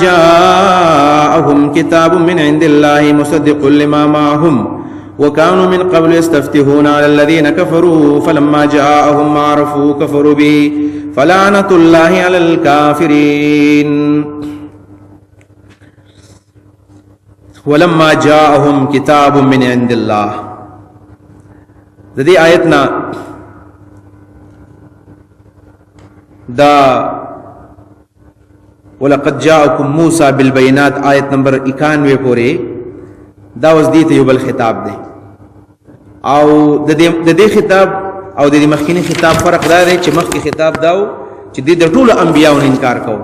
جاءهم كتاب من عند الله مصدق لما معهم وكانوا من قبل يستفتحون على الذين كفروا فلما جاءهم ما عرفوا كفروا به فلعنة الله على الكافرين. ولما جاءهم كتاب من عند الله. د دې آیت نه دا ولقد جاءكم موسى بالبينات آیت نمبر 91 پورې دا اوس دې ته یو بل خطاب دی. او د دې خطاب او د دې مخکینی خطاب فرق دا دی چې مخکې خطاب داو چې د ټولو انبیانو انکار کوو.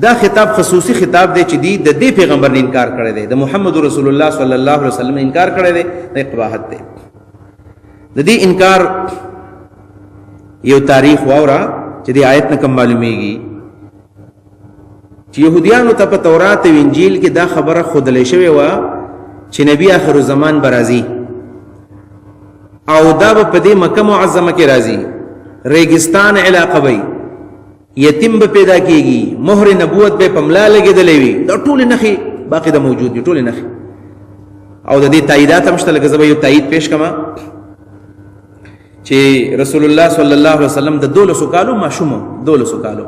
دا خطاب خصوصي خطاب دی چې دی د دې پیغمبر نه انکار کړی دی، د محمد رسول الله صلی الله علیه وسلم انکار کړی دی. د قباحت دی. د دې انکار یو تاریخ واوره چې د آیت نه کم معلومیږي چې يهودیانو ته په تورات او انجیل کې دا خبره ښودلې شوې وه چې نبی آخر الزمان به راځي او دا به په دې مکه معظمه کې راځي، ریګستان علاقه به، یتیم به پیدا کیږي، مهر نبوت به په ملا لګېدلی وي. دا ټولې نښې باقي د موجود دي، ټولې نښې. او د دې تاییدات هم شته. لکه زه به یو تایید پیش کړم چې رسول الله صلی الله علیه وسلم د 12 کالو ماشوم، 12 کالو،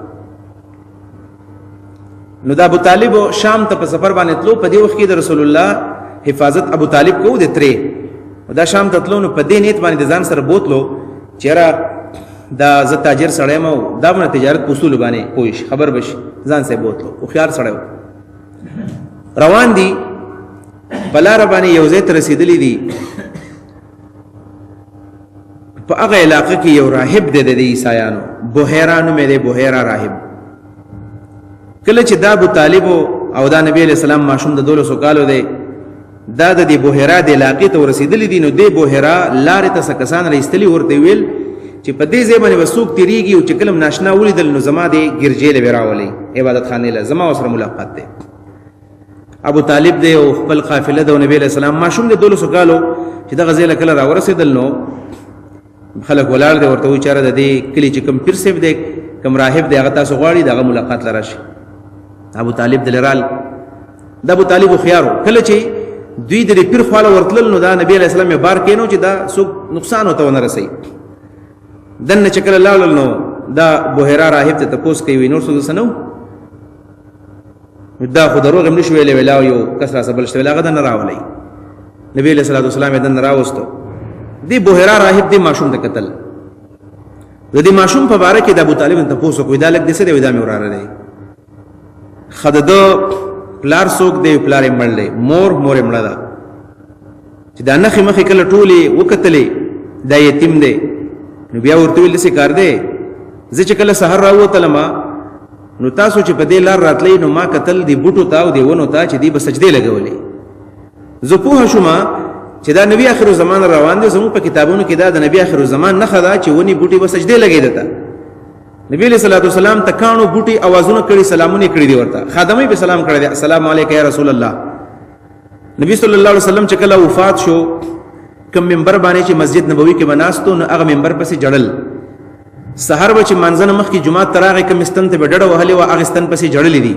نو د ابو طالب شام ته په سفر باندې تلو. په دې وخت کې د رسول الله حفاظت ابو طالب کو د ترې، دا شام ته تلو. نو په دې نیت باندې د ځان سره بوتلو چې را دا زه تاجر سړی ما، دا باندې تجارت په اصول باندې پوه شي، خبر بشي، ځان سره بوتلو، هوښیار سړی روان دي. په لاره باندې یو ځای ته رسېدلي دي. په هغه علاقه کې یو راهب دی د عیسایانو، بحیرا نومې دی، بحیرا راهب. کله چې دا ابو طالب او دا نبی علیہ السلام ماشوم د 12 کالو دی، دا د دې بحیرا د علاقې ته ورسېدلي دي. نو دې بحیرا لارې ته څه کسان راایستلي، ورته ویل چې په دې ځای باندې به څوک تېرېږي او چې کله ناشنا ولیدل نو زما دې ګرجې له به راولئ، عبادتخانې له، زما ورسره ملاقات دی. ابو طالب دی او خپل قافله ده او نبی علیہ السلام ماشوم دی 12 کالو. چې دغه ځای له کله راورسېدل نو خلک ولاړ دی، ورته وایي چېرې د دې کلي چې کوم پیر صاحب دی، کوم راهب دی، هغه تاسو غواړي، د هغه ملاقات له راشي. ابو طالب دله رال. د ابو طالب هوښیار و. کله چې دوی د دې پیر خواله ورتلل نو دا نبی علیہ السلام یې بار کېنو چې دا څوک نقصان ورته ونه رسوي. دننه چې کله لاړل نو دا بحیرا راهب ته تپوس کوي، وایي نور څوک څه نه و؟ دا خو دروغ هم نشو ویلی، ویلا یو کس را بل شته، ویل هغه دننه راولئ. نبی علیہ الصلوة والسلام یې دننه راوستو. دې بحیرا راهب دې ماشوم ته کتل. د دې ماشوم په باره کې د ابو طالب نه تپوس وکړو، دا لږ دې څه دی؟ دا مې وراره دی. ښه د ده پلار څوک دی؟ پلار یې مړ دی. مور، مور یې مړه ده. چې دا نښې مخې کله ټولې وکتلې، دا یتیم دی. نو بیا ورته ویل داسې کار دی، زه چې کله سهار راووتلم نو تاسو چې په دې لار راتلئ نو ما کتل دې بوټو ته او دې ونو ته چې دې به سجدې لګولې. زه پوه شوم چې دا نبی آخر الزمان روان دی. زموږ په کتابونو کې دا د نبی آخر الزمان نښه ده چې ونې بوټي به سجدې لګېده ته. نبی علیہ الصلوۃ والسلام ته کانو بوټي اوازونه کړي، سلامونه کړي دي ورته، خادمې په سلام کړی دی، السلام علیک یا رسول الله. نبی صلی الله علیه وسلم چې کله وفات شو، کوم منبر باندې چې مسجد نبوي کې بناستو نو هغه منبر پسې جړل. سحر به چې مانځنه مخکې جماعت ته راغی، کوم ستن ته به ډډه وهلې وه، هغه ستن پسې جړلې دي.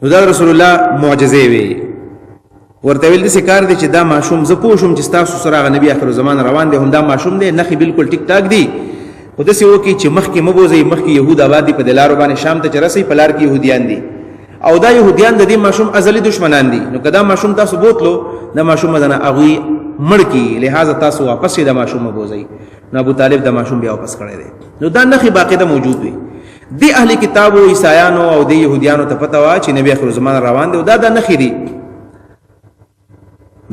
نو دا رسول الله معجزې وې. ورته ویل داسې کار دی چې دا ماشوم، زه پوه شوم چې ستاسو سره هغه نبي آخر زمان روان دی، همدا ماشوم دی، نښې بالکل ټیک ټاک دي، خو داسې وکړي چې مخکې مه بوځئ، مخکې یهود آباد دي په دې لارو باندې، شام ته چې رسئ په لار کې یهودیان دي او دا یهودیان د دې ماشوم ازلي دشمنان دي. نو که دا ماشوم تاسو بوتلو، دا ماشوم به درنه هغوی مړ کړي، لهذا تاسو واپس یې دا ماشوم مه بوځئ. نو ابو طالب دا ماشوم بیا واپس کړی دی. نو دا نښې باقاعده موجود وي. دې اهل کتابو عیسایانو او دې یهودیانو ته پته وه چې نبی آخر زمان روان دی او دا دا نښې دي.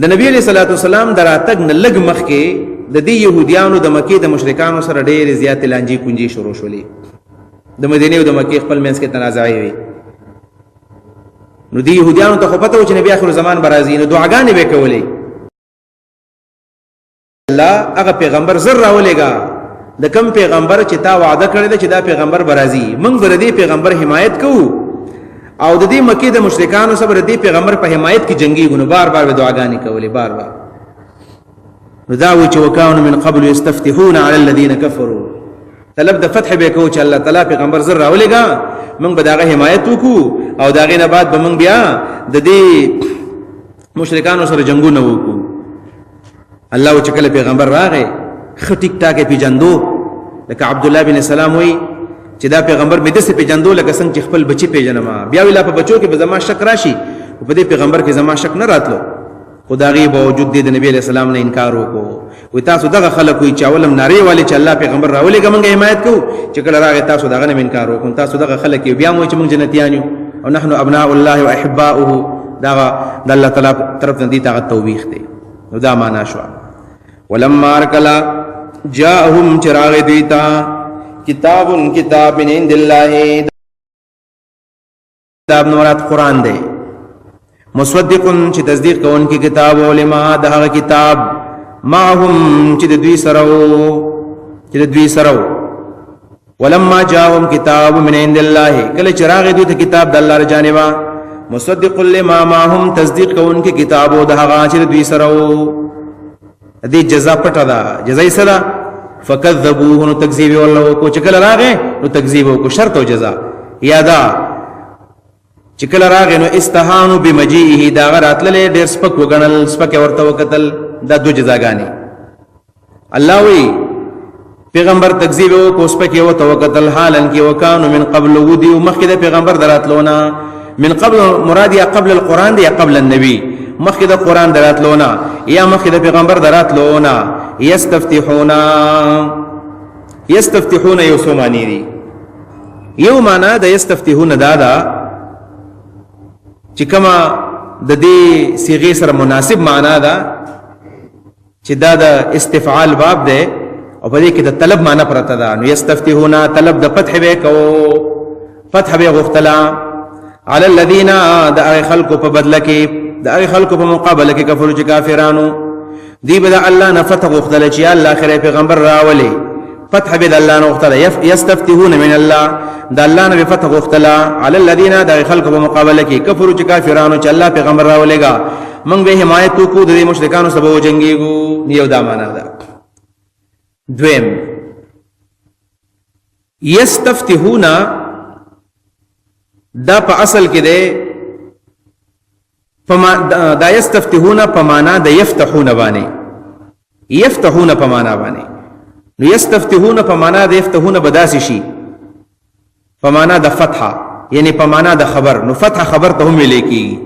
د نبی علیہ الصلوۃ والسلام د راتګ نه لږ مخکې د دې يهودیانو د مکې د مشرکانو سره ډېرې زیاتې لانجې کونجې شروع شولې. د مدینې او د مکې خپل منځ کې تنازعې وې. نو دې يهودیانو ته خو پته و چې نبی آخر زمان به راځي، نو دعاګانې به یې کولې، الله هغه پیغمبر زر راولېږه د کم پیغمبر چې تا وعده کړې ده چې دا پیغمبر به راځي، موږ به د دې پیغمبر حمایت کوو او د دې مکې د مشرکانو سره د دې پیغمبر په حمایت کې جنګیږو. نو بار بار به دعاګانې کولې، بار بار. نو دا وایي چې وکانو من قبل یستفتحون علی الذین کفروا، طلب د فتح به کو چې الله تعالی پیغمبر زر راولېږه، موږ به د هغه حمایت وکړو او د هغې نه بعد به موږ بیا د دې مشرکانو سره جنګونه وکړو. الله چې کله پیغمبر راغی ښه ټیک ټاک یې پېژندو، لکه عبدالله بن سلام وایي چې دا پیغمبر مې داسې پېژندو لکه څنګه چې خپل بچي پېژنم. بیا ویلا په بچو کې به زما شک راشي، خو په دې پیغمبر کې زما شک نه راتلو. خو د هغې باوجود دې د نبي علیه السلام نه انکار وکړو. وایي تاسو دغه خلک وایي چې اول هم نارې والي چې الله پیغمبر راولېږه موږ حمایت کوو، چې کله راغی تاسو د هغه نه هم انکار وکړو. تاسو دغه خلک یو، بیا مو چې موږ جنتیان یو او نحن ابناء الله واحباؤه، دغه د الله تعالی طرف نه دې ته هغه توبیخ دی. نو دا معنا شوه. ولما ارکلا جاءهم، چې راغی دوی ته کتاب، کتاب من عند الله، کتاب مراد قرآن دی، مصدق چې تصدیق کوونکی کتاب، علما د هغه کتاب معهم چې د دوی سره چې د دوی سره. ولما جاءهم کتاب من عند الله، کله چې راغی دوی ته کتاب د الله تر جانبه، مصدق لما معهم، تصدیق کوونکی کتاب د هغه چې دوی سره. دې جزا پټه ده، جزا یې څه ده؟ فکذبوه، نو تکذیب یې ورله وکړو. چې کله راغی نو تکذیب وکړو، شرط او جزا یا دا چې کله راغی نو استهانو بمجیئه، دا هغه راتللی ډېر سپک وګڼل، سپک یې ورته وکتل. دا دوه جزاګانې الله وایي. پیغمبر تکذیب وکړو، سپک یې ورته وکتل، حالا کې وکانو من قبل ودیو، مخکې د پیغمبر د راتلو نه، من قبل مراد یا قبل القرآن دی یا قبل النبی، مخکې د قرآن د راتلو نه یا مخکې د پیغمبر د راتلو نه. یستفتحون، یستفتحون یو څو معنی دي. یو معنا د یستفتحون دا ده چې کما د دې صیغې سره مناسب معنا ده، چې دا د استفعال باب دی او په دې کې د طلب معنا پرته ده. نو یستفتحون طلب د فتح به کو، فتح به غوښتله، علی الذین، د هغه خلکو په بدله کې، د هغه خلکو په مقابله کې، کفرو چې کافرانو دی به د الله نه فتح غوښتله چې الله اخره پیغمبر راولي. فتح به د الله نه غوښتله، یستفتحون من الله، د الله نه به فتح غوښتله، علی الذین، د هغه خلکو په مقابله کې، کفرو چې کافرانو، چې الله پیغمبر راولېږه موږ به حمایت وکړو، د دې مشرکانو سره به وجنګېږو. یو دا معنا ده. دویم یستفتحون دا په اصل کې دی دا یستفتحون په معنا د یفتحون باندې، یفتحون په معنا باندې. نو یستفتحون په معنا د یفتحون به داسې شي په معنا د فتح، یعنی په معنا د خبر. نو فتح خبر ته هم ویل کېږي.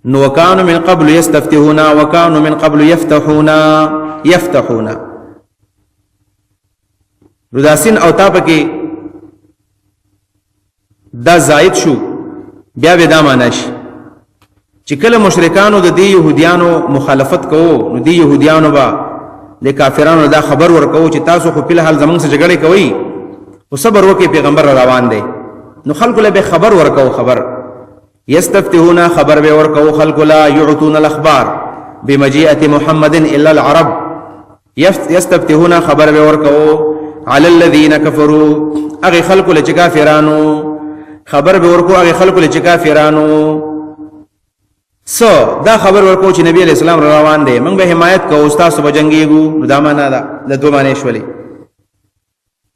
نو وکانو من قبل یستفتحون وکانو من قبل یفتحون، یفتحون. نو دا سین او تا پکې دا زائد شو، بیا به دا معنا شي چې کله مشرکانو د دې يهوديانو مخالفت کوو، نو دې يهوديانو به د کافرانو دا خبر ورکوو چې تاسو خو په الحال زمونږ سره جګړه کوئ، خو صبر وکړئ، پیغمبر روان دی. نو خلکو له به خبر ورکوو، خبر یستفتحون، خبر به ورکوو خلکو له، یعطون الاخبار بمجیئة محمد الا العرب، یستفتحون خبر به ورکوو علی الذین کفروا، هغه خلکو له چې کافرانو، خبر به ورکو هغه خلکو له چې کافرانو. سو دا خبر ورکو چې نبی علیہ السلام روان دی، موږ به حمایت کوو، تاسو به جنګیږو. نو دا معنا ده، د دوه معنی شولې.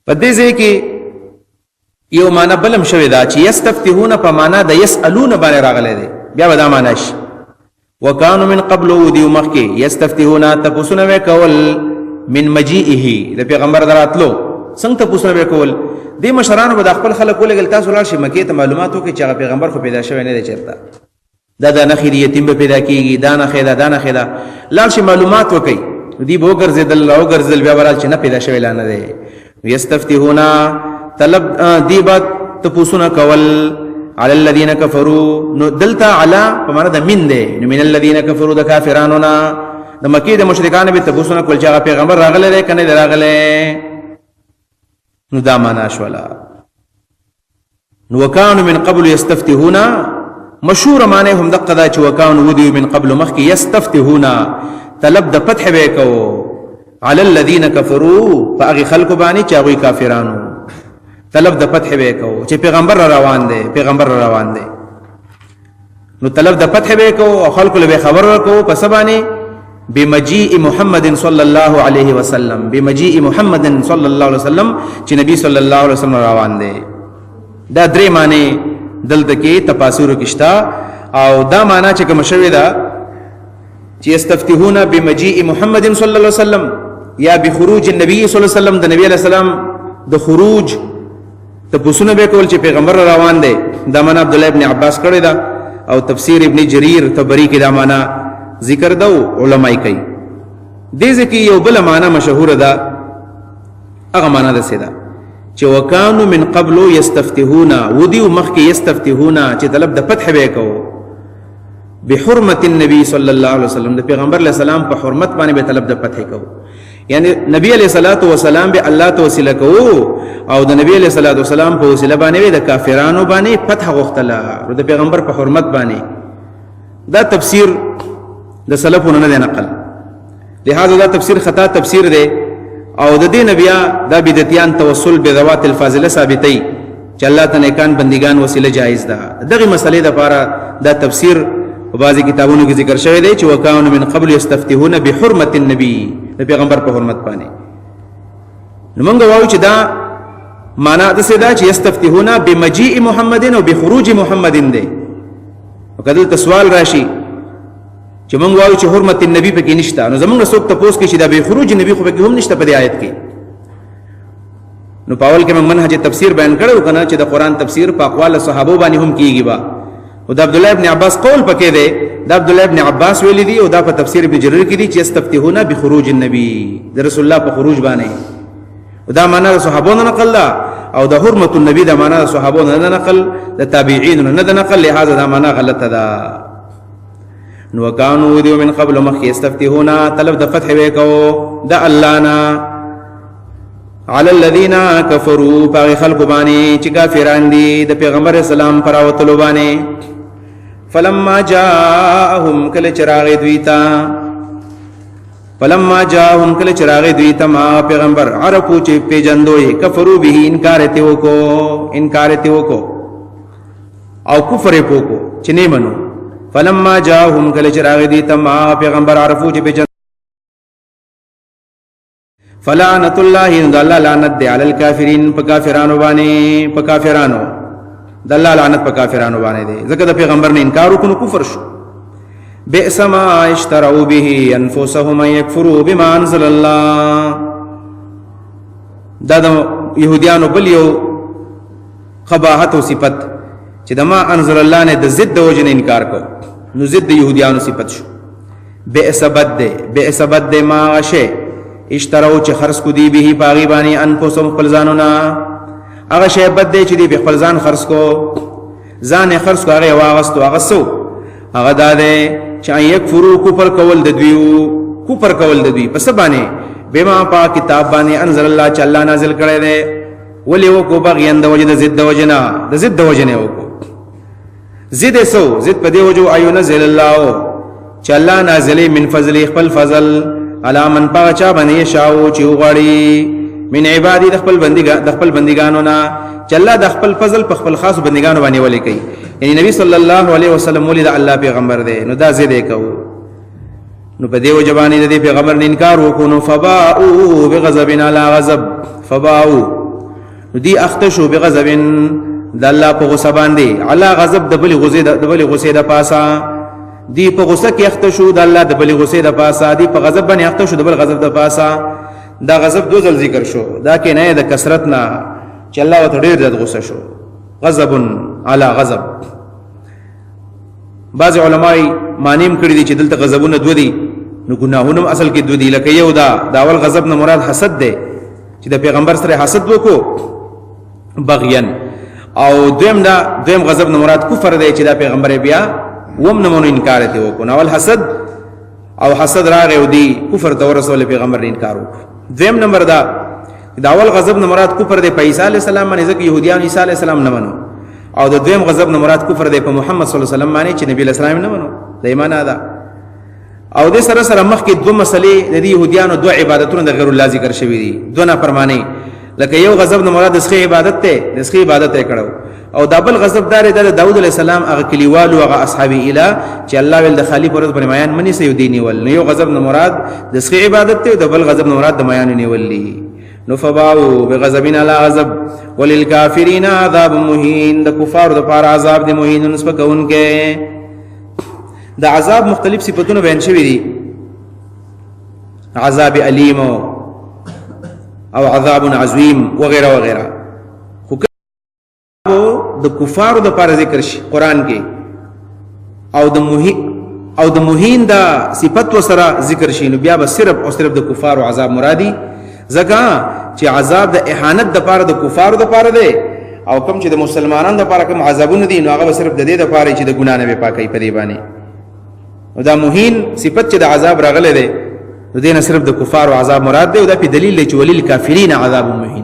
په دې ځای کې یو معنا بلم شوې ده چې یستفتحون په معنا د یسالون باندې راغلی دی، بیا به دا معنا شي وکانو من قبل ودیو مخکې یستفتحون تپوسونه به کول من مجیئه، د پیغمبر دراتلو څنګه تپوسونه به کول. دې مشرانو به د خپل خلک ولېږل، تاسو لاړ شئ مکې ته معلومات وکړئ چې هغه پیغمبر خو پیدا شوی نه دی چېرته، دا د نښې دي، یتیم به پیدا کېږي، دا نښې ده، دا نښې ده، لاړ شئ معلومات وکړئ. دوی به وګرځېدل راوګرځېدل، بیا به رال چې نه پیدا شوی لا نه دی. یستفتحون طلب دی به تپوسونه کول علی الذین کفروا. نو دلته علی په معنا د من دی، نو من الذین کفروا، د کافرانو نه، د مکې د مشرکانو به تپوسونه کول چې هغه پیغمبر راغلی دی که نه دی راغلی. نو دا معنا شوله. نو وکانو من قبل یستفتحون، مشهور معنی هم دقه دا چې وکانو ودیو من قبل مخکې یستفتحون طلب د فتح به کو علی الذین کفروا، په هغه خلکو باندې چې هغوی کافرانو، طلب د فتح به کو چې پیغمبر روان دی، پیغمبر روان دی. نو طلب د فتح به کو او خلکو له خبر ورکو په څه باندې؟ بمجیء محمد صلی الله علیه وسلم، بمجیء محمد صلی الله علیه وسلم، چې نبی صلی الله علیه وسلم روان دی. دا درې معنی دلته کې تفاسیرو کې شته. او دا معنا چې کوم شوې ده چې استفتحون بمجيء محمد صلی الله علیه وسلم یا بخروج النبي صلی الله علیه وسلم، د نبی علیه السلام د خروج تپوسونه به کول چې پیغمبر روان دی، دا معنا عبد الله ابن عباس کړی ده. او تفسیر ابن جریر طبری کې دا معنا ذکر ده او علماء کوي. دې ځکه یو بل معنا مشهوره ده، هغه معنا ده سیدا چې وکانو من قبل یستفتحون، ودی مخکې یستفتحون چې طلب د فتح به کو بحرمت النبي صلی الله علیه وسلم، د پیغمبر علیه السلام په حرمت باندې به طلب د فتح کو. یعنی نبی علیه الصلاۃ والسلام به الله ته وسیله کو او د نبی علیه الصلاۃ والسلام په وسیله باندې د کافرانو باندې فتح غوښتله د پیغمبر په حرمت باندې. دا تفسیر د سلفونو نه دی نقل، لہذا دا تفسیر خطا تفسیر دی. او د دې نبیا دا بدعتیان توسل بذوات الفاضله ثابتې چې الله ته نیکان بندگان وسیله جایز ده. دغه مسلې د پاره دا تفسیر په بعضی کتابونو کې ذکر شوی دی چې وکانو من قبل یستفتحون بحرمت النبی، د پیغمبر په حرمت باندې. نو موږ وایو چې دا معنا د څه ده چې یستفتحون بمجیء محمد او بخروج محمد دی. او کله ته سوال راشي چې موږ وایو چې حرمت النبی پکې نشته، نو زموږ څوک تپوس کوي چې دا به خروج نبی خو پکې هم نشته په دې آیت کې. نو په اول کې موږ منهج تفسیر بیان کړو کنه چې د قرآن تفسیر په اقوال صحابو باندې هم کیږي با. او د عبد الله ابن عباس قول پکې دی، د عبد الله ابن عباس ویل دي او دا په تفسیر ابن جریر کې دي چې استفتحون بخروج النبی، د رسول الله په خروج باندې. او دا معنا د صحابو نه نقل ده، او د حرمت النبی دا معنا د صحابو نه نقل، د تابعین نه نه نقل، لہذا دا معنا غلطه ده. نو کانو دیو من قبل مخ یستفتحون طلب د فتح وکاو د الله نه علی الذین کفروا، پاغ خلق باندې چې کافران دي د پیغمبر اسلام پر اوتلو باندې. فلما جاءهم کله چراغ دوی تا، فلما جاءهم کله چراغ دوی تا ما پیغمبر عرفو چې پیجندوی، کفروا به انکار ته وکو، انکار ته وکو او کفر پوکو چې نه منو. فلما جاءهم کله چراغ دوی تا ما پیغمبر عرفو چې پیجند، فلعنت الله، د الله لعنت دی علی الکافرین، په کافرانو باندې، په کافرانو د الله لعنت په کافرانو باندې دی، ځکه د پیغمبر نه انکار وکړو کفر شو. بئس ما اشتروا به انفسهم ان يكفروا بما انزل الله. دا د يهوديانو بل یو قباحت او صفت چې د ما انزل الله نه د ضد د وجې نه انکار کو، نو ضد د يهوديانو صفت شو. بئس بد دی، بئس بد دی ما شی اشترو چې خرڅ کو دی به پاغي باندې انفسهم خپل ځانونه، هغه شی بد دی چې دی په خپل ځان خرڅ کو، ځان یې خرڅ کو، هغه یې واغستو. هغه څه هغه دا دی چې ان یکفرو کفر کول د دوی، کفر کول د دوی په څه باندې؟ بما پا کتاب باندې انزل الله چې الله نازل کړی دی. ولې وکړو؟ بغیاً د وجې د ضد د وجې نه، د ضد د وجې نه یې وکړو. ضد یې څه و؟ ضد په دې وجه ایونزل الله چې الله نازلې من فضلې خپل فضل علی من پاغه چا باندې یشاء چې وغواړي من عبادي د خپل بندګا د خپل بندګانو نه، چې الله د خپل فضل په خپل خاص بندګانو باندې ولې کوي. یعنی نبی صلی الله علیه وسلم ولې د الله پیغمبر دی، نو دا ضد یې کوو. نو په دې وجه باندې د دې پیغمبر نه انکار وکړو، نو فباءوا بغضب علی غضب، فباءوا نو دی اخته شو بغضب د الله په غصه باندې، علی غضب د بلې غصې د بلې غصې د پاسه دی په غصه کې اخته شو د الله د بلې غصې د پاسه، دی په غضب باندې اخته شو د بل غضب د پاسه. دا غضب دو ځل ذکر شو، دا کې نه د کثرت نه چې الله ورته ډېر زیات غصه شو، غضب علی غضب. بعض علماء معنی هم کړي دي چې دلته غضبونه دوه دي، نو ګناهونه هم اصل کې دوه دي. لکه یو دا د اول غضب نه مراد حسد دی چې د پیغمبر سره حسد وکړو بغیاً، او دویم دا دویم غضب نه مراد کفر دی چې دا پیغمبر بیا وم نه مونږ انکار ته وکړو. نو اول حسد او حسد راغی او دی کفر ته ورسول، پیغمبر نه انکار وکړو. دویم نمبر دا د اول غضب نه مراد کفر دی په عیسی علیه السلام باندې، ځکه یهودیان عیسی علیه السلام نه منو، او د دویم غضب نه مراد کفر دی په محمد صلی الله علیه وسلم باندې چې نبی علیه السلام نه منو، د ایمان ده. او د سره سره مخکې دوه مسلې د دې یهودیانو دوه عبادتونه د غیر الله ذکر شوي دي، دوه نافرمانۍ. لکه یو غضب نه مراد د سخي عبادت دی، د سخي عبادت یې کړو، او دا بل غضب دار دی د داود علیه السلام هغه کلیوالو هغه اصحاب اله چې الله ویل د خالی پر ورځ باندې میان منی سي دي نیول. نو یو غضب نه مراد د سخي عبادت دی او د بل غضب نه مراد د میان نیول دي. نو فباو بغضب علی غضب وللکافرین عذاب مهین، د کفارو د پاره عذاب دی مهین، سپکونکې. د عذاب مختلف صفاتونه بیان شوي دي، عذاب الیم او عذاب عظیم وغیرہ وغیرہ. خو د کفارو د پاره ذکر شي قران کې او د مهین او د مهین دا صفت وسره ذکر شي، نو بیا به صرف او صرف د کفارو عذاب مرادي، ځکه چې عذاب د اهانت د پاره د کفارو د پاره دی، او کوم چې د مسلمانانو د پاره کوم عذابونه دي، نو هغه صرف د دې د پاره چې د ګنا نه پاکي په دی باندې. نو دا مهین صفت چې د عذاب راغلی دی، نو دې نه صرف د کفارو عذاب مراد دی، او دا په دلیل دی چې ولل کافرین عذاب مهین.